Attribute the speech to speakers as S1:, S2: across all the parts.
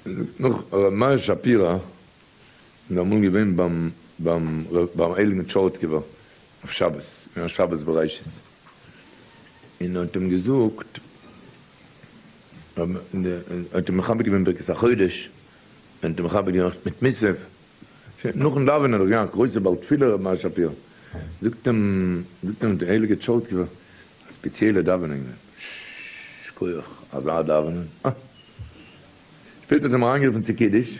S1: זאגט נאך ר' מאיר שפירא איז אמאל געווען ביים ביים ביים הייליגן טשורטקובער אויף שבת, געווען א שבת בראשית, און האט אים געזאגט, האט אים מכבד געווען ברכת החודש, און האט אים מכבד געווען אויך מיט מוסף, שוין נאכן דאווענען איז געווען א גרויסער בעל תפילה ר' מאיר שפירא, זאגט אים זאגט אים דער הייליגער טשורטקובער, א ספעציעלע דאווענען געווען, שכוח, אזא דאווענען, אה! שפעטער האט ער אים אריינגערופן צו קידוש,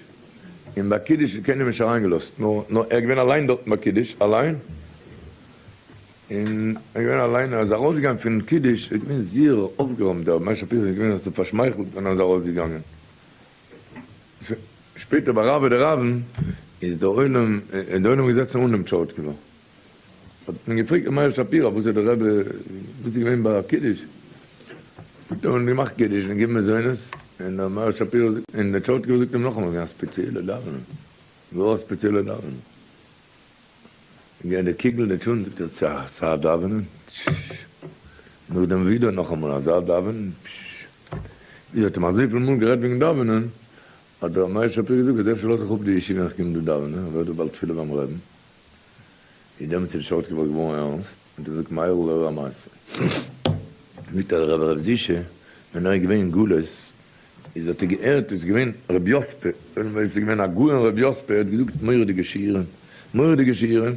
S1: און ביי קידוש האט קיינער נישט אריינגעלאזט, נאר נאר ער איז געווען אליין דארטן ביי קידוש, אליין, און ער איז געווען אליין, ער איז ארויסגעגאנגען פון קידוש, ער איז געווען זיער אויפגערוימט, דער מאיר שפירא איז געווען אזוי פארשמייכלט ווען ער איז ארויסגעגאנגען. שפעטער ביי רב דרבן איז דער עולם, איז דער עולם געזעצן אן דעם טשורטקובער. האט מען געפרעגט ר' מאיר שפירא וואס איז די רבי וואס איז געווען ביי קידוש, האט מען געמאכט קידוש און געגעבן מזונות, און ר' מאיר שפירא זאגט און דער טשורטקובער זאגט אים נאכאמאל געווען א ספעציעלע דאווענען, גאר א ספעציעלע דאווענען, געווען די קוגל די טשולנט זאגט ער צו אזא דאווענען, נאכדעם ווידער נאכאמאל אזא דאווענען, ווי האט אים אזויפיל מאל גערעדט וועגן דאווענען, האט ר' מאיר שפירא געזאגט אז אפשר לאז איך אפ די ישיבה און איך קום דא דאווענען, איך ווער דא בעל תפילה ביים רעבן. איז דעמאלטס איז די טשורטקובער געווארן ערנסט און האט געזאגט מאיר'ל הער א מעשה. זאגט ער רבי ר' זישע ווען ער איז געווען אין גלות איז האט ער געהערט איז געווען רבי יוספ'ע ווען עס איז געווען א גאון רבי יוספ'ע ער האט געזאגט מורא'דיגע שיעורים מורא'דיגע שיעורים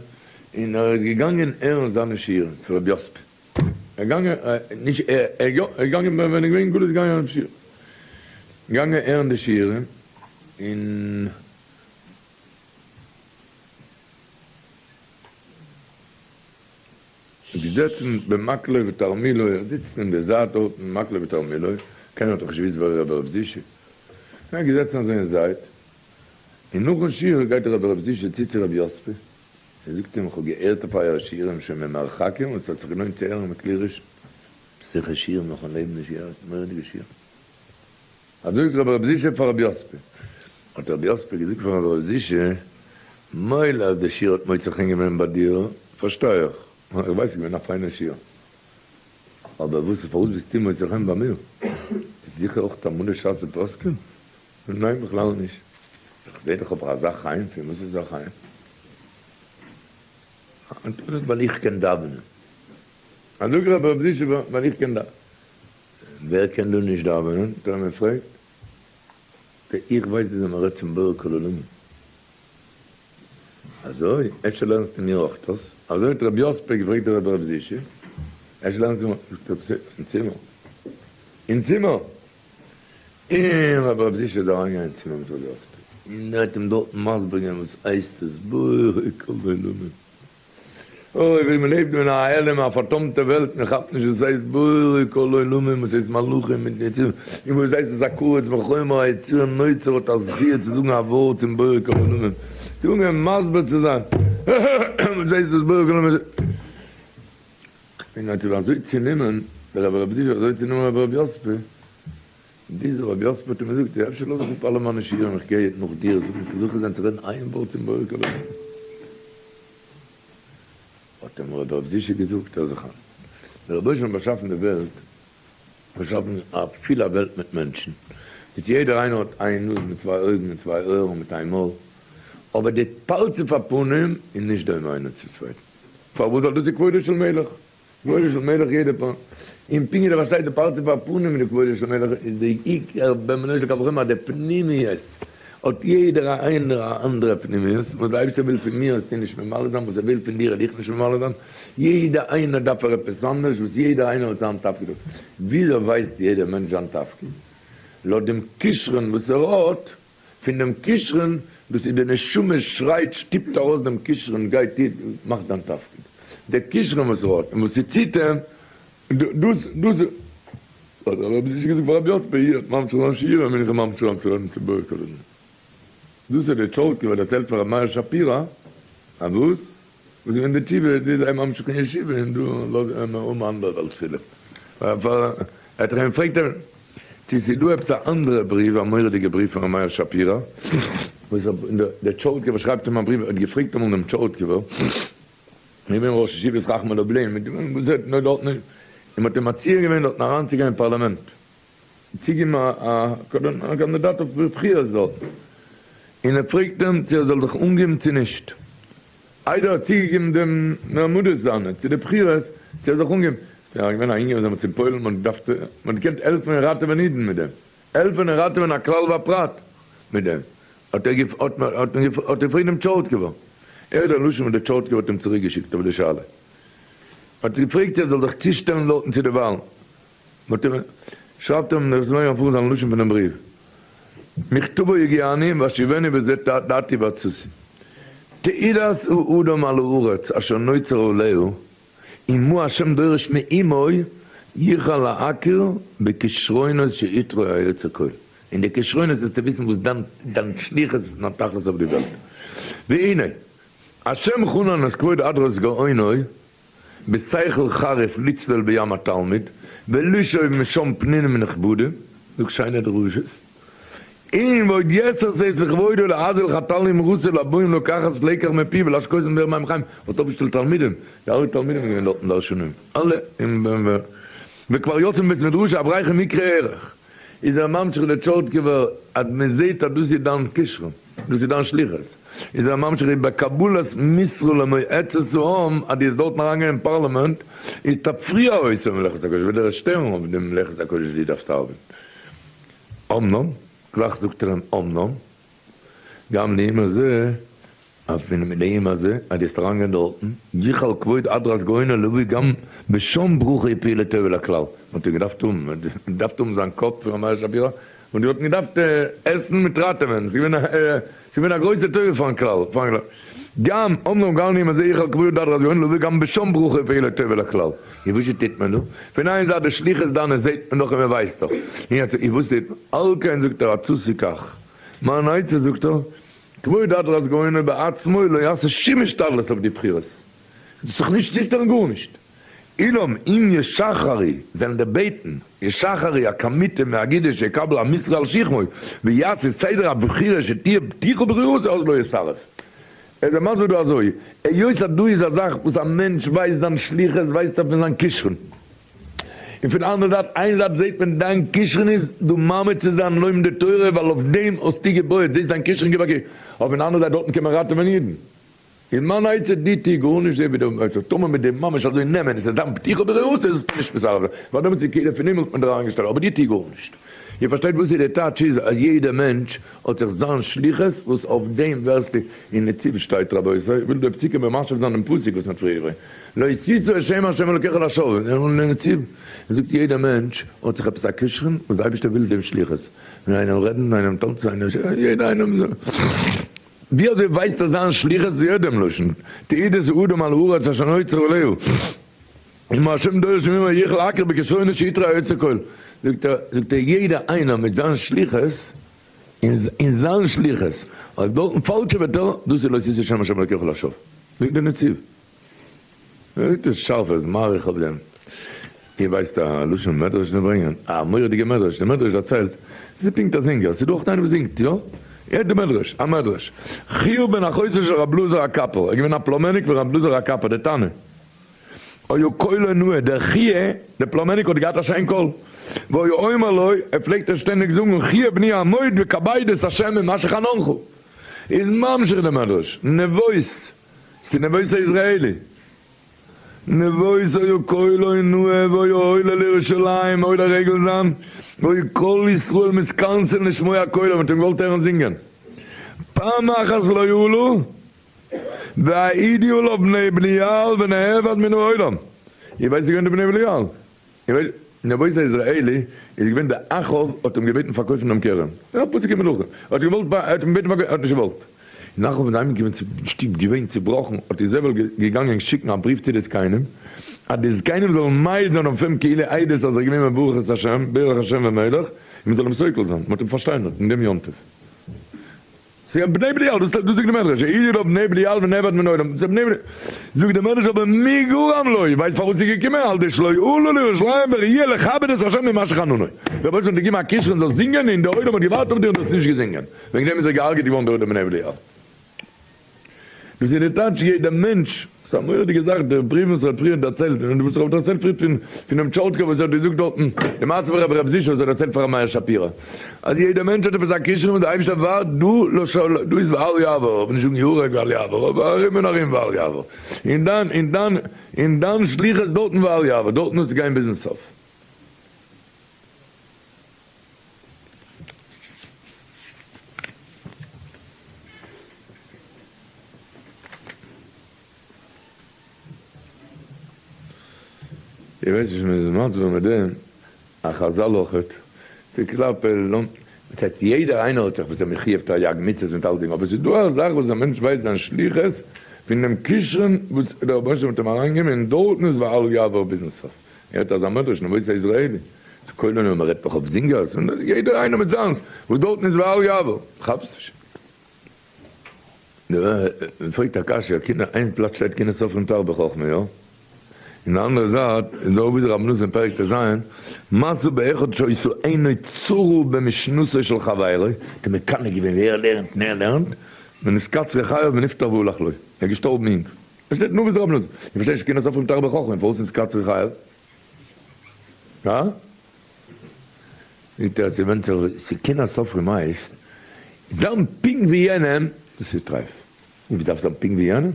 S1: און ער איז געגאנגען הערן זיינע שיעורים פון רבי יוספ'ע ער איז געגאנגען נישט ער ער איז געגאנגען ווען ער איז געווען אין גלות געגאנגען הערן שיעורים געגאנגען הערן די שיעורים און. געזעצן במקלו ותרמילו, ער זיצט אין די זייט דארטן מקלו ותרמילו, קיינער האט דאך נישט געוויסט ווער רבי ר' זישע, ער איז געזעצן אזוי אין זייט, און נאכן שיעור גייט רבי ר' זישע צו צו רבי יוספ'ע, און זאגט אים איך האב געהערט אויף אייערע שיעורים שוין ממרחקים און ס'האט זיך געלוינט צו הערן מכלי ראשון, אזעלכע שיעורים נאך אין לעבן נישט געהערט, מורא'דיגע שיעורים. אזוי זאגט רבי ר' זישע פאר רבי יוספ'ע. האט רבי יוספ'ע געזאגט פאר רבי ר' זישע, מילא אז די שיעור האט מוצא חן געווען ביי דיר, פארשטיי איך, איך ווייס ס'איז געווען א פיינע שיעור, אבער וואס פארוואס ביסטו מוצא חן ביי מיר? ביסט זיכער אויך א מלא שס ופוסקים? ניין בכלל נישט, איך זעה דיך אבער אזא חיים, פון וואס איז א חיים? ווייל איך קען דאווענען. אזוי זאגט רבי ר' זישע ווייל איך קען דאווענען. ווער קען דא נישט דאווענען? האט ער אים געפרעגט. איך ווייס וויאזוי מען רעדט צום בורא כל עולמים. אזוי? אפשר לערנסטו מיר אויך דאס? אזוי האט רבי יוספ'ע געפרעגט דער רבי ר' זישע, אפשר לערנסטו מיר אויך דאס? אין צימער. אין צימער! און רבי ר' זישע איז אריינגעגאנגען אין צימער מיט רבי יוספ'ע, און ער האט אים דארטן מסביר געווען וואס הייסט דאס בורא כל עולמים. אוי ווי מען לעבט דא אין א העלם א פארטאמטע וועלט, מען כאפט נישט וואס הייסט בורא כל עולמים, וואס הייסט מלאכים מיט יצורים, און וואס הייסט עס א קרוץ וחומר היצור נוצר האט א זכי' צו זאגן א ווארט צום בורא כל עולמים, צו אנגיין מסביר צו זיין וואס הייסט דאס בורא כל עולמים, און האט זיך אזוי צונומען, דער רבי רבי זישע האט אזוי צונומען רבי רבי יוספ'ע, ביז רבי יוספ'ע האט אים געזאגט, אפשר לאז איך אפ אלע מיינע שיעורים איך גיי נאך דיר זאגן, איך זוכה זיין צו רעדן איין ווארט צום בורא כל עולמים. האט אים ר' רב זישע געזאגט אז איך דער רבוש ע האט באשאפן די וועלט, באשאפן א פיל א וועלט מיט מענטשן, וואס יעדער איינער האט איין נאז מיט צוויי אויגן און צוויי אויערן מיט איין מויל, אבער די פרצוף הפנים איז נישט דומה איינער צום צווייטן. פארוואס? ווייל דאס איז כבודו של מלך. כבודו של מלך יעדע פנים, און פונקט ווי דער פארשטייט די פרצוף הפנים מיט די כבודו של מלך איז די עיקר בן בנו של קל וחומר אז די פנימיות האט יעדער איינער א אנדערע פנימיות, וואס די אייבערשטער וויל פון מיר זאלסטו נישט ממלא זיין, וואס ער וויל פון דיר וועל איך נישט ממלא זיין, יעדע איינער דארף ער עפעס אנדערש וואס יעדער איינער האט זיין תפקיד אויף, וויאזוי ווייסט יעדער מענטש זיין תפקיד? לויט דעם כשרון וואס ער האט, פון דעם כשרון וואס איז די נשמה שרייט שטופט ארויס דעם כשרון גיי טו מאך דיין תפקיד דער כשרון וואס ער האט און וואס ס'ציט אים דאס דאס האט דער רבי זישע געזאגט פאר רבי יוסף איר האט ממשיך זיין שיעורים בין איך ממשיך זיין צו רעדן צו בורא כל עולמים דאס האט דער טשורטקובער דערציילט פאר רבי מאיר שפירא אז וואס וואס איז געווען די תשובה, די זיי ממשיך אין ישיבה און דא לאז אים האבן אנדערע בעל תפילה. ער האט אים געפרעגט צו ס'איז דא עפעס א אנדערע בריוו, א מורא'דיגע בריוו פון ר' מאיר שפירא, וואס דער טשורטקובער שרייבט אים א בריוו, ער האט געפרעגט אמאל דעם טשורטקובער, געווען ראש ישיבת חכמי לובלין, מיט וואס ער האט נאר דארטן, און מ'האט אים מציע געווען דארטן אריינצוגיין אין פארלאמענט. צוגעבן א קאנדידאט אויף בחירות דארטן, און ער פרעגט אים צו ער זאל זיך אנגעבן צו נישט, איידער ער האט צוגעגעבן דעם מועמדות זיינע צו די בחירות, צו ער זאל זיך אנגעבן, ס'איז געווען א אינגער וואס האט צו פוילן, מען האט געדארפט, מען האט געקענט העלפן און ראטעווען אידן מיט דעם, העלפן און ראטעווען א כלל והפרט מיט דעם, האט ער האט מען האט מען האט ער געפרעגט דעם טשורטקובער, ער האט דער לשון וואס דער טשורטקובער האט אים צוריק געשיקט אויף די שאלה, האט געפרעגט צו ער זאל זיך צושטעלן דארטן צו די וואלן, מ'האט אים, שרייבט אים דער זמר פאר זיין לשון פונעם בריוו, מכתבו הגיעני ואשיבנו בזה דעתי ועצתי, תעודת האדם על הארץ אשר נוצר עליה, ומה השם דורש מעמו יוכל להכיר בכשרונות שאיתרו היוצר כל, און די כשרונות איז צו וויסן וואס דיין דיין שליחות איז און דיין תכלית אויף די וועלט, והנה, השם חנן את כבוד הדרת גאונו, בשכל חריף לצלול בים התלמיד, ולשאוב משם פנינים נכבדים, זאגט שיינע דרשות, און ועוד יתר שאת לכבודו להאזיל חתלים רוסו לבאים לקחת לקח מפיו ולהשקות מבאר מים חיים, האט אויפגעשטעלט תלמידים, די אלע תלמידים זענען געווען דארטן דרשנים, אלע, וכבר יצאו מבית מדרשו אברכים יקרי ערך, איז ער ממשיך די טשורטקובער אז מען זעט אז דאס איז דיין כשרון, דאס איז דיין שליחות, איז ער ממשיך איז בקבלת משרה למועצת העם אז דו וועסט דארטן אריינגיין אין פארלאמענט איז תפריע אותו מלאכת הקודש וועט דיר עס שטערן אויף די מלאכת הקודש וואס דו דארפסט ארבעטן. אמנם, גלייך זאגט ער אים אמנם, גם לעומת זה, אפילו מיט דעם הזה, אז דו וועסט אריינגיין דארטן, יחל כבוד הדרת גאונו לבוא גם בשם ברכה יפי' לטובה לכלל, מען האט אים געדארפט האבן, מען האט געדארפט האבן זיין קאפ פון ר' מאיר שפירא, און די האט מען געדארפט עסן מיט ראטעווען, ס'איז געווען א, ס'איז געווען א גרויסע טובה פארן כלל, פארן כלל, גם אמנם גם לעומת זה יחל כבוד הדרת גאונו לבוא גם בשם ברכה יפי' לטובה לכלל, און וואס זשע טוט מען דא? פון איין זייט די שליחות דיינע זעט מען דאך און מען ווייסט דאך, און יעצט, און וואס טוט מען? על כן זאגט ער עצתי כך, מיין עצה זאגט ער, כבוד הדרת גאונו בעצמו לא יעשה שום השתדלות אויף די בחירות, זאלסט זיך נישט צושטעלן גארנישט, אולם אם ישחרי זענען די בעטן, ישחרי א קאמיטע מאגודה שיקבל המשרה על שכמו ויעשה סדר הבחירה שתהיה בטיחה בחירותו אז לא יסרב. ער איז מסביר דא אזוי, היות אז דא איז א זאך וואס א מענטש ווייסט זיין שליחות ווייסט ער פון זיין כשרון, און פון די אנדערע זייט, איין זייט זעט מען דיין כשרון איז דא מעמיד צו זיין לומדי תורה ווייל אויף דעם האסטו געבויעט, זעסט דיין כשרון גיב א קוק, אבער פון די אנדערע זייט דארטן קען מען ראטעווען אידן. איז מיין עצה דו טו גארנישט זע ווי דו מויסט טאמער מיט דעם ממש אזוי נעמען עס איז דיין פתיחה ברעות איז עס נישט מסרב ווייל דעמאלטס איז כאילו פון הימל האט מען דיר אריינגעשטעלט אבער דו טו גארנישט. איר פארשטייט וואס איז די טייטש איז אז יעדע מענטש האט זיך זיין שליחות וואס אויף דעם ווערסטו אין נציב שטייט רבותי וויל דער פסוק ממשב זיין דעם פסוק וואס מען האט פריער געברענגט לא תשא את שם ה' אלוקיך לשווא און אין נציב זאגט יעדע מענטש האט זיך עפעס א כשרון וואס די אייבערשטער וויל דעם שליחות און איינער רעדן איינעם טאנצן איינעם יעדע איינעם ווי אזוי ווייסט ער זיין שליחות זייער דעם לשון תעודת האדם על הארץ אשר נוצר עליה אם השם דורש ממנו יוכל להכיר בכשרונו שיתרע היוצר כל זאגט ער זאגט ער יעדער איינער מיט זיין שליחות און זיין שליחות אויב דארטן פאלטשעוועט ער דאס איז לא תשא שם השם אלוקיך לשווא זאגט דער נציב. זאגט עס שארף ער איז מאריך אויף דעם. איר ווייסט א לשון מדרש זיי ברענגען? א מורא'דיגע מדרש, די מדרש דערציילט, עס איז פונקט א זינגער, עס איז דא אויך איינער וואס זינגט, יא? הערט די מדרש, א מדרש, חייא בן אחותו של רב אלעזר הקפר, ער איז געווען א פלומעניק פון רב אלעזר הקפר, די תנא, היה קולו נאה, דער חייא, דער פלומעניק האט געהאט א שיין קול, והיה אומר לו, ער פלעגט עס שטענדיג זאגן, חייא בני עמוד וכבד את ה' ממה שחננך, איז ממשיך די מדרש, נבות, ס'איז נבות היזרעאלי. נבות היה קולו נאה והיה עולה לירושלים עולה רגל זיין, והיו כל ישראל מתכנסין לשמוע קולו, מ'האט אים געוואלט הערן זינגען. פעם אחת לא עלו, והעידו עליו בני בליעל ונאבד מן העולם. איר ווייסט ווי געווען די בני בליעל? נבות היזרעאלי איז געווען די אחאב האט אים געבעטן פארקויפן דעם כרם, א פסוק אין מלכים, ער האט געוואלט ער האט אים געבעטן פארקויפן ער האט נישט געוואלט, און אחאב איז אהיימגעקומען צו שטוב געווען צובראכן, האט איזבל געגאנגען שיקן א בריוו צו די זקנים, אז די זקנים זאלן מעיד זיין אויף אים כאילו עדות אז ער איז געווען מברך את השם, ברך השם ומלך, און מען זאל אים סוקל זיין, מען האט אים פארשטיינערט אין דעם יום טוב. ס'איז בני בליעל, דאס זאגט די מדרש, העידו עליו בני בליעל ונאבד מן העולם, ס'איז בני בליעל, זאגט די מדרש אבער מי גרם לו, ווייסט פארוואס ס'איז געקומען, על די שלא עלו לירושלים בראיה לכבד את ה' ממה שחננו, דער רבונו של עולם האט געגעבן א כשרון זאלסט זינגען און דער עולם האט געווארט אויף דיר און דו האסט נישט געזינגען, וועגן דעם איז ער געהארגעט געווארן דורך די בני בליעל. דאס איז די טייטש יעדע מענטש, ס'איז א מורא'דיגע זאך די בריוו וואס ער האט פריער דערציילט, און וואס איך האב דערציילט פריער פון פונעם טשורטקער וואס ער האט געזאגט דארטן, די מעשה פון רבי ר' זישא וואס ער האט דערציילט פאר ר' מאיר שפירא, אז יעדע מענטש האט עפעס א כשרון וואס די אייבערשטער ווארט דא לשאול, דא איז ואל יעבור, איך וויל נישט זאגן יהרג ואל יעבור, אבער ארום און ארום ואל יעבור, און דיין און דיין און דיין שליחות דארטן ואל יעבור, דארטן מוזטו גיין ביזן סוף. איך ווייס נישט מען איז מסביר מיט דעם א חזל אויכעט, ס'קלאפ דאס הייסט יעדער איינער האט זיך וואס ער מחויב תריג מצוות מיט אלסדינג אבער ס'איז דא א זאך וואס א מענטש ווייסט זיין שליחות פון דעם כשרון וואס דער רבונו של עולם האט אים אריינגעגעבן און דארטן איז ואל יעבור ביזן סוף, ער האט אזא מדרש נבות היזרעאלי צו כולל און מ'רעדט נאך אויף זינגערס און יעדער איינער מיט זיינס וואס דארטן איז ואל יעבור, כאפסט נישט? מ'פרעגט א קשיא, קינא איין פלאץ שטייט קנאת סופרים תרבה חכמה, יא? און די אנדערע זייט איז דא אביז רבי נתן פרק טז, מעשה באחד שהיתה עינו צרה במשנתו של חברו, האט אים מקנא געווען ווי ער לערנט און ער לערנט, ונתקצרו חייו ונפטר והלך לו, ער איז געשטארבן יונג. עס שטייט נאר אביז רבי נתן, איך פארשטיי נישט קנאת סופרים תרבה חכמה, פארוואס נתקצרו חייו? הא? זאגט ער אז ס'ווענדט זיך צו קנאת סופרים הייסט זיין פונקט ווי יענעם, דאס איז טרייף, און ווי דארף זיין פונקט ווי יענעם?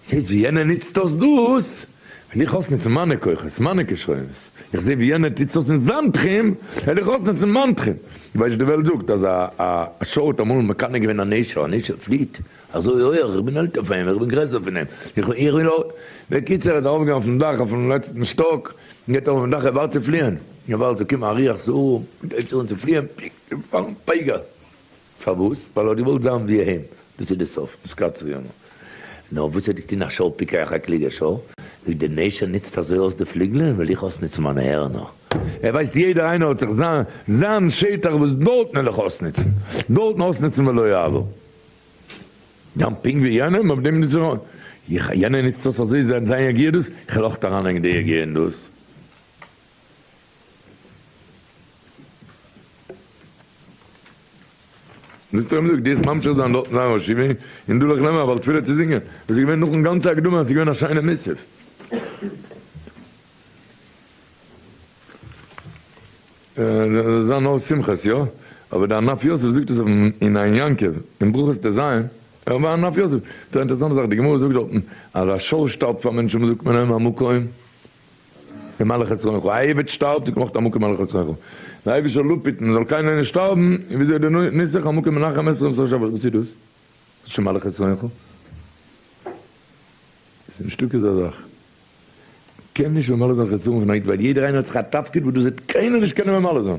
S1: ס'הייסט ווי יענער נוצט אויס דאס, וועל איך אויסנוצן מיינע כוחות, מיינע כשרונות, איך זע ווי יענער טוט עס אויס אין זיין תחום, וועל איך אויסנוצן מיין תחום. דו ווייסט ווי די וועלט זאגט אז א שור האט אמאל מקנא געווען א נשר, א נשר פליט אזוי הויעך, איך בין עלטער פון אים, איך בין גרעסער פון אים, איך וויל אויך, בקיצור ער איז ארויפגעגאנגען אויפן דאך, אויפן לעצטן שטאק, גייט ארויף אויפן דאך, ער ווארט צו פליען, ער ווארט ס'זאל קומען א רוח סערה, הייבט אן צו פליען, פליגט און פאלן פגר. פארוואס? ווייל ער האט געוואלט זיין ווי אים. דאס איז די סוף, דאס קצר יומו. נאר וואס האט געטון א שור פיקח א קלוגער שור? זאגט די נשר נוצט אזוי אויס די פליגלען, וועל איך אויסנוצן מיינע הערנער. ער ווייסט יעדער איינער האט זיך זיין זיין שטח וואס דארטן וועל איך אויסנוצן, דארטן אויסנוצן ולא יעבור. זיין פונקט ווי יענעם, אויף דעם נוץ איך אויס. איך, יענער נוצט אויס אזוי זיין זיין יגיעה דאס, איך וועל אויך אריינלייגן די יגיעה אין דאס. דאס האט ער אים געזאגט, דו וועסט ממשיך זיין דארטן זיין ראש ישיבה, און דא וועל איך נעמען א בעל תפילה צו זינגען. דאס איז געווען נאכן גאנצע הקדמה, עס איז געווען א שיינע מוסף. זאל זיין נאר שמחות, יא? אבער די ענף יוסף זאגט עס אויפן אין עין יעקב, אין ברכות ט ז, אבער ענף יוסף, ס'איז א אינטערעסאנטע זאך, די גמרא זאגט דארטן אז א שור שטארבט פאר מענטשן, וואס זאגט מען אים המקום ימלא חסרונך, א עבד שטארבט זאגט מען אויך המקום ימלא חסרונך, דער אייבערשטער זאל אפהיטן זאל קיינער נישט שטארבן, און וויאזוי איז די נוסח המקום מנחם אתכם סוף שבת, וואס איז דאס? וואס איז ימלא חסרונך? ס'איז נישטא כזה זאך. קען נישט ממלא זיין חסרון פון א איד ווייל יעדער איינער האט זיך א תפקיד וואס דאס וועט קיינער נישט קענען ממלא זיין.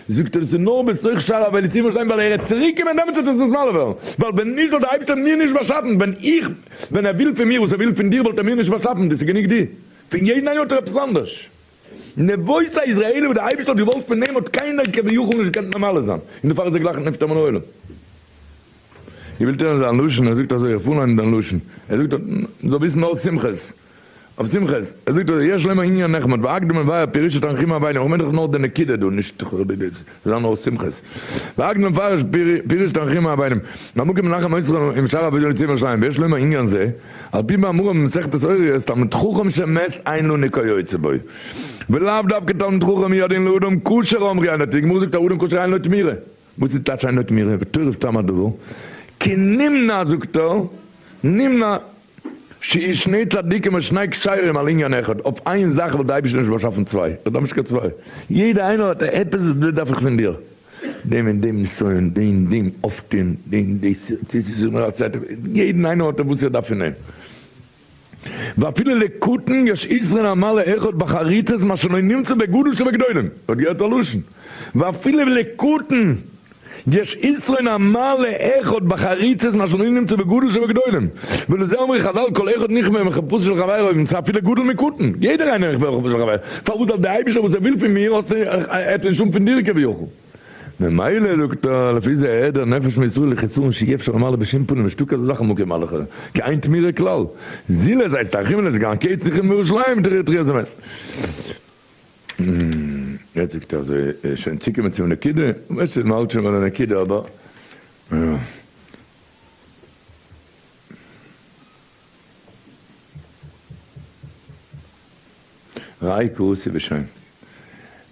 S1: זאגט ער עס איז נאר בתוך שאר אבלים צו פארשטיין ווייל ער וועט צוריק קומען דעמאלטס וועט עס נתמלא ווערן ווייל ווען נישט וואלט דער אייבערשטער מיר נישט באשאפן ווען איך ווען ער וויל פון מיר וואס ער וויל פון דיר וואלט ער מיר נישט באשאפן דאס איז גענוג די פון יעדן איינער האט ער עפעס אנדערש נבואת היזרעאלי וואס דער אייבערשטער האט געוואלט פון אים האט קיינער כביכול נישט געקענט ממלא זיין און דערפאר איז ער גלייך נפטר מן העולם. איר ווילט הערן זיין לשון? ער זאגט אזוי, איך פאר ליינען דיין לשון, ער זאגט מ'זאל וויסן נאר שמחות אויף שמחות, ער זאגט אזוי, יש לומר ענין נחמד והקדם מבאר פירוש תנחומא אבילים, איך מיין דאך נאר די נקודה דא, נישט זיין נאר שמחות, והקדם מפרש פירוש תנחומא אבילים, והמקום מנחם אתכם עם שאר אבילים לציון ירושלים, ויש לומר ענין זה, על פי מאמרם במסכת הוריות, תלמיד חכם שמת אין לנו כיוצא בו, ולאו דווקא תלמיד חכם הוא הדין לאדם כשר אמרי אין לו, די גמרא זאגט א אדם כשר אין לו תמורה. וואס איז טייטש אינו תמירה וטורף טעם הדבר? כי נמנע זאגט ער, נמנע שיהיו שני צדיקים או שני כשרים על ענין אחד, אויף איין זאך וואלט די אייבישטער נישט באשאפן צוויי, ער דארף נישט קיין צוויי, יעדער איינער האט עפעס וואס דאס דארף איך פון דיר, דעם און דעם נסיון, דעם און דעם אויפטון, דעם און דאס, יעדן איינער האט ער וואס ער דארף פון אים. ואפילו לקטן יש יתרון המעלה אחד בחריצות מה שלא נמצא בגדול שבגדולים, האט געהערט א לשון, ואפילו לקטן יש יתרון המעלה אחד בחריצות מה שלא נמצא בגדול שבגדולים, ולזה אמרו חזל כל אחד נכווה מחפותו של חברו ימצא אפילו גדול מקטן, יעדער איינער נכווה מחפותו של חברו, פארוואס דארף דער אייבישטער וואס ער וויל פון מיר האסטו ער האט נישט שום פון דיר כביכול. ממילא זאגט ער, לפי זה העדר נפש מישראל היא חיסרון שאי אפשר למלא בשום פנים, נישטא כזה זאך המקום ימלא חסרון, כי אין תמירה כלל, זילה זייסט אחים לסגן קץ צריכים בירושלים תראה תראה זה מת. יעצט זאגט ער אזוי, שוין צוקומען צום נקודה, ווייסט מ'האלט שוין ביי די נקודה אבער. ראה קראתי בשם.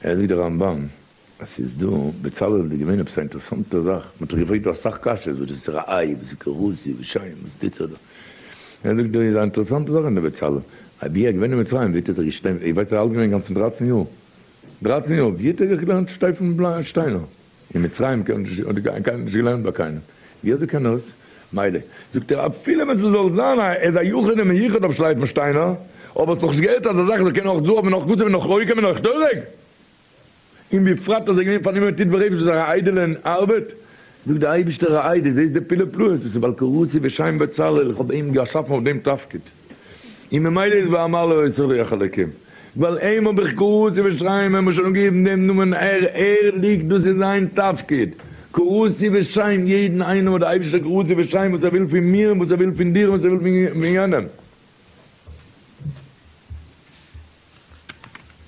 S1: ער זאגט דער רמב ם אז ס'איז דא, בצלאל איז געווען עפעס א אינטערעסאנטע זאך, מ'האט זיך געפרעגט דא אסאך קשיות, וואס איז ראה, וואס איז קראתי בשם, וואס טוט זיך דא? ער זאגט דא איז א אינטערעסאנטע זאך אין די בצלאל, ווי ער איז געווען אין מצרים, ווי האט ער זיך געשטעמפט, איר ווייסט ער איז אלט געווען אינגאנצן דרייצן יאר, דרייצן יאר, ווי האט ער זיך געלערנט שטייפן שטיינער? אין מצרים האט קיינער נישט געלערנט ביי קיינעם, ווי אזוי קען ער עס? מילא, זאגט ער, אפילו ווען ס'זאל זיין א ער איז א יחיד און מיוחד אויף שלייפן שטיינער, אבער האסט נאך נישט געהערט אזא זאך, זאל קענען אויך זהב און אויך כסף און אויך רוקם און אויך דורג? און בפרט אז ער איז געווען פארנומען מיט טיט ורעפש וואס איז א איידעלע ארבעט, זאגט דער אייבישטער ראה דו זעסט די פלאי פלאות, דאס איז ווייל קראתי בשם בצלאל, איך האב אים געשאפן אויף דעם תפקיד. און ממילא איז ואמלא אותו רוח אלוקים, ווייל אים האב איך קראתי בשם, אים שוין געגעבן דעם נאמען ער, ער ליגט, דאס איז זיין תפקיד, קראתי בשם, יעדן איינעם האט דער אייבערשטער קראתי בשם וואס ער וויל פון מיר און וואס ער וויל פון דיר און וואס ער וויל פון יענעם.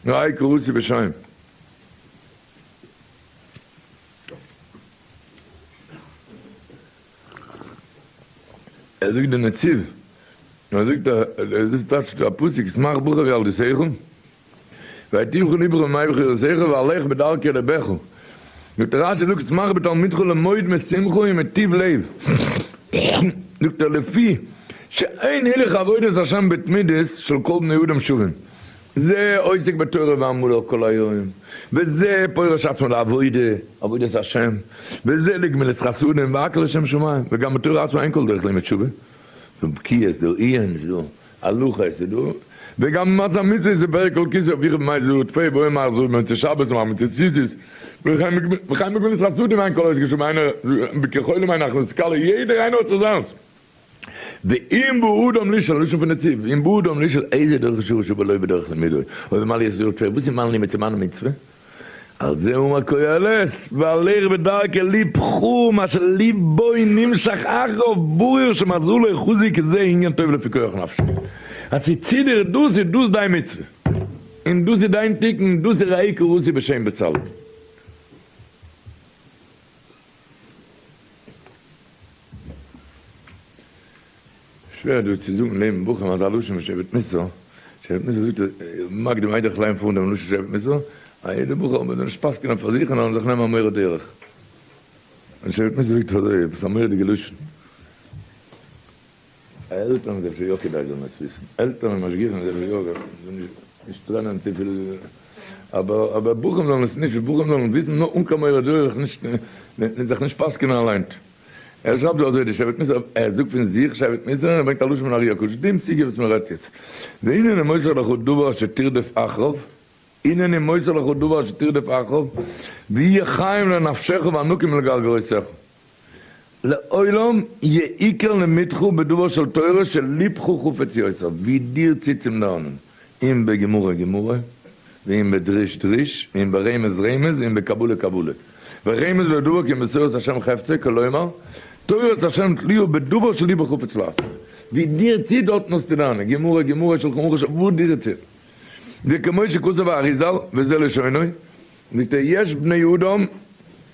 S1: ראה קראתי בשם. ער זאגט די נציב, ער זאגט דאס טייטשט א פסוק שמח בחור ילדותיך, והיטיבך לבך בימי בחורותיך והלך בדרכי לבך, זאגט ער רשי זאגט שמח בתלמידך למוד משמחה ומטיב לב, זאגט ער לפי שאין הילוך עבודת השם בתמידות של כל בני אדם שווים, זה עוסק בתורה ועמלה כל היום, וזה פורש עצמו לעבודה, עבודת השם, וזה לגמילות חסדים והכל לשם שמים, וגם בתורה עצמה אין כל דרך לימוד תשובה, דא בקיאות, דא עיון, ס'איז דא הלכה, ס'איז דא, וגם מעשה המצוות איז פרק כל כיסא אביך במאי זו ותפא בו אמר זו במצות שבת אמר מצות ציצית, וכן בגמילות חסדים אין כל עוסק שום איינער, כחולים אין הכנסת כלה, יעדער איינער האט זיך זיינס. ואם בא אדם לשאול, לשון פון נציב, ואם בא אדם לשאול איזה דרך ישרה שבלא בדרך לימודו, או במה להיות זהיר תפארת, וואס איז מיין לימוד צו מיין מצוה? על זה אמר קהלת, והלך בדרכי לבך, מה שליבו נמשך אחריו, ברור שמזלו חזי כזה עניין טוב לפי כוח נפשו. אז ס'ציט דיר דאס איז דאס דיין מצוה, און דאס איז דיין תיקון, דאס איז ראה קראתי בשם בצלאל. שווער דא צו זאגן לעבן בחורים אזא לשון ווי שבט מוסר, שבט מוסר זאגט מקדים איידער איך ליין פאר דעם לשון שבט מוסר, א יעדער בחור מוז נישט פסק'נען פאר זיך און זיך נעמען א מורה דרך, און שבט מוסר זאגט אזוי עפעס א מורא'דיגע לשון. עלטערן איז אפשר יא כדאי זאלן עס וויסן, עלטערן און משגיחים איז אפשר יא, זאלן נישט טרענען צופיל, אבער אבער בחורים זאלן עס נישט, בחורים זאלן וויסן נאר אן קיין מורה דרך, נישט זיך נישט פסק'נען אליין. ער שרייבט דא אזוי די שבט מוסר, ער זאגט פון זיך שבט מוסר און ער ברענגט א לשון פון ארי הקדוש, דעם סוגיא וואס מען רעדט יעצט, והנה אני מוסר לך דבר שתרדוף אחריו, הנה אני מוסר לך דבר שתרדוף אחריו, ויהיה חיים לנפשך וענקים לגרגרותיך. לעולם יהיה עיקר לימודך בדבר של תורה שלבך חפץ יותר, ווי דיר ציט צום לערנען, אם בגמרא גמרא, ואם בדרוש דרוש, ואם ברמז רמז, ואם בקבלה קבלה. ורמז לדבר כי אם בתורת השם חפצו, כלומר, תורת השם תלויה בדבר שלבו חפץ לעשות. ווי דיר ציט דארט מוזטו לערנען, גמרא גמרא שלחן ערוך וואו דיר ציט. וכמו שכתב האריזל, וזה לשונו, זאגט ער יש בני אדם,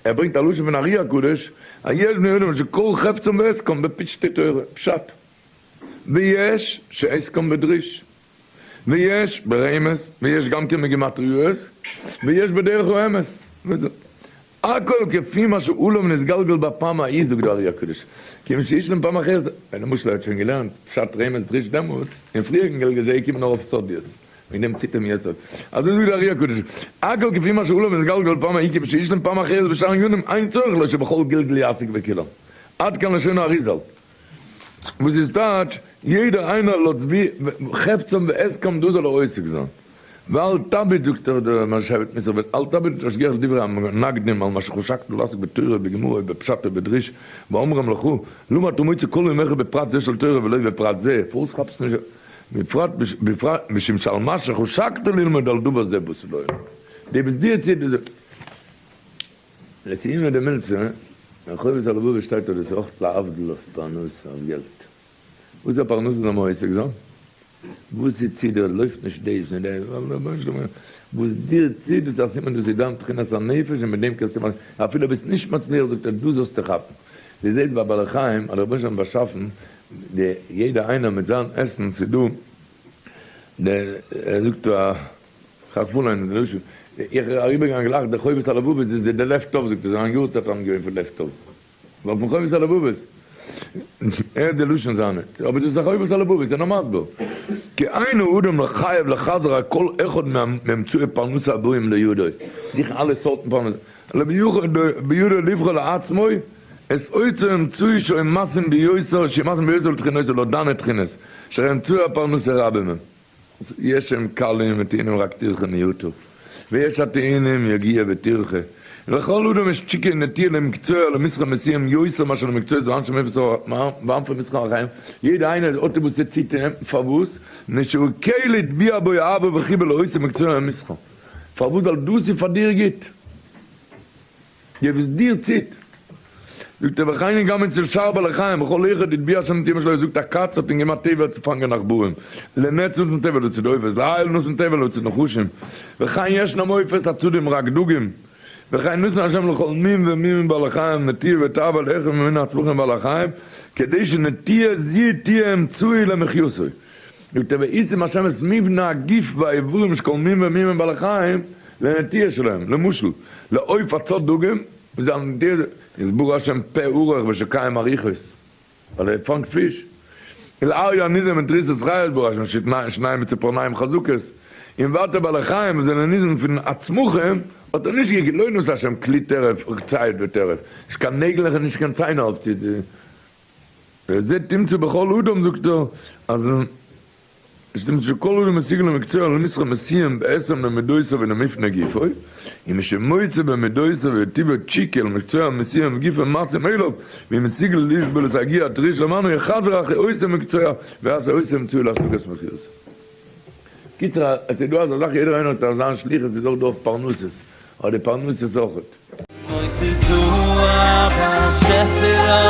S1: ער ברענגט א לשון פון ארי הקדוש, אז יש בני אדם שכל חפצם ועסקם בפשטי תורה, פשט, ויש שעסקם בדרוש, ויש ברמז, ויש גם כן בגימטריות, ויש בדרך האמת, וזהו. הכל כפי מה שעולם נתגלגל בפעם ההיא, זאגט דער ארי הקדוש, כיוון שיש להם פעם אחרת, למשל ער האט שוין געלערנט פשט רמז דרוש דעמאלטס, אין פריעריגן גלגול איז ער געקומען נאר אויף סודיות, וועגן דעם ציט אים יעצט אויף. אזוי זאגט דער ארי הקדוש, הכל כפי מה שעולם נתגלגל פעם ההיא כיוון שיש להם פעם אחרת בשאר ענינים אין צורך לו שבכל גלגול יעסוק בכולם. עד כאן לשון האריזל. וואס איז טייטש, יעדער איינער לויט ווי חפצם ועסקם דא זאל ער עוסק זיין. ואל תביט זאגט ער דער שבט מוסר ואל תביט ותשגיח לדברי המנגדים על מה שחשקת לעסוק בתורה ובגמרא ובפשט ובדרוש ואומרים לך למה אתה מוצא כל ימיך בפרט זה של תורה ולא בפרט זה פארוואס כאפסטו נישט בפרט בפרט משום שעל מה שחשקת ללמוד על דבר זה באת לעולם די וואס דיר ציט איז לסיומא דמילתא אין חובת הלבבות שטייט אז דאס איז אויך להבדיל אויף פרנסה אויף געלט וואס א פרנסה זאל מען עוסק זיין? וואס איז צי דיר לויפט נישט דאס און דאס, וואס דיר ציט דאס א סימן דאס איז דיין תכונת הנפש און מיט דעם קענסטו מאכן, אפילו ביסט נישט מצליח זאגט ער דאס זאלסטו כאפן, דו זעסט ביי בעלי חיים האט דער רבונו של עולם באשאפן די יעדע איינער מיט זיין עסן, ס'איז דא די ער זאגט א. חרפו להם די לשון, איך אריבערגעגאנגען גלייך די חובת הלבבות איז די לב טוב זאגט ער זיין יארצייט היינט געווען פון לב טוב ווייל פון חובת הלבבות ער די לשון זיינע אבער דאס איז א חובת הלבבות איז נאר מסביר כי אין האדם לחייב לחזר על כל אחד מאמצעי פרנסה הבאים לידו זיכן אלע סארטן פרנסה אלא בידו לבחור לעצמו את אותו אמצעי שהוא מתאים ביותר שמתאים ביותר לתכונותיו לא דנה תכונות שהרי אמצעי הפרנסה רבים הם. יש שהם קלים וטעונים רק טרחה מיעוטו, ויש הטעונים יגיעה וטרחה, ולכל אדם יש תשוקה נטיה למקצוע או למסחר מסוים יותר מאשר למקצועות ואנשי מבשר וענפי מסחר אחרים, יעדע איינער האט וואס ער ציט אים, פארוואס? מפני שהוא כלי הטביע בו אהבה וחיבה לאותו מקצוע או מסחר, פארוואס? ווייל דאס איז פאר דיר גוט. די וואס דיר ציט. זאגט ער וכן גם אצל שאר בעלי חיים בכל אחד הטביע השם נטייה משלו זאגט א קאץ האט אים געמאכט טבע צו פאנגען עכברים לנץ נתן טבע לצד עופות לאייל נתן טבע לצד נחשים וכן ישנם עופות הצדים רק דגים וכן נתן השם לכל מין ומין מבעלי חיים נטייה ותאווה לאחד ממין הצמחים בעלי חיים כדי שנטייה זו תהיה אמצעי למחיותו זאגט ער והשים השם את מבנה הגוף והאיברים של כל מין ומין מבעלי חיים לנטייה שלהם, למשל, לעוף הצד דגים, וואס זיין נטייה איז ברא השם פה ארוך ושוקיים אריכות, ווייל ער פאנגט פיש, ולאריה הניזון מדריסת חיות ברא השם שיניים וציפורניים חזקות, און ווייטער בעלי חיים וואס זענען ניזון פון הצמחים, האט ער נישט געגעבן, לא נתן השם כלי טרף ציד וטרף, נישט קיין נעגלעך און נישט קיין ציינער אויף צו. וזה תמצא בכל אדם זאגט ער אז עס תמצא שכל אדם משיג למקצוע ולמסחר מסוים בעצם למידותיו ולמפנה גופו, ומי שמוצא במידותיו וטבעו תשוקה למקצוע המסוים וגופו מתאים אליו, והוא מסוגל לסבול את היגיעה הטרחה למענו יחזור אחרי אותו מקצוע ויעשה אותו אמצעי להשגת מחיותו. קיצור עס איז דא אזא זאך יעדער איינער האט זיך זיין שליחות איז אויך דא אויף פרנסות אדער פרנסות אויכעט.
S2: אוי ס'איז דא א באשעפער.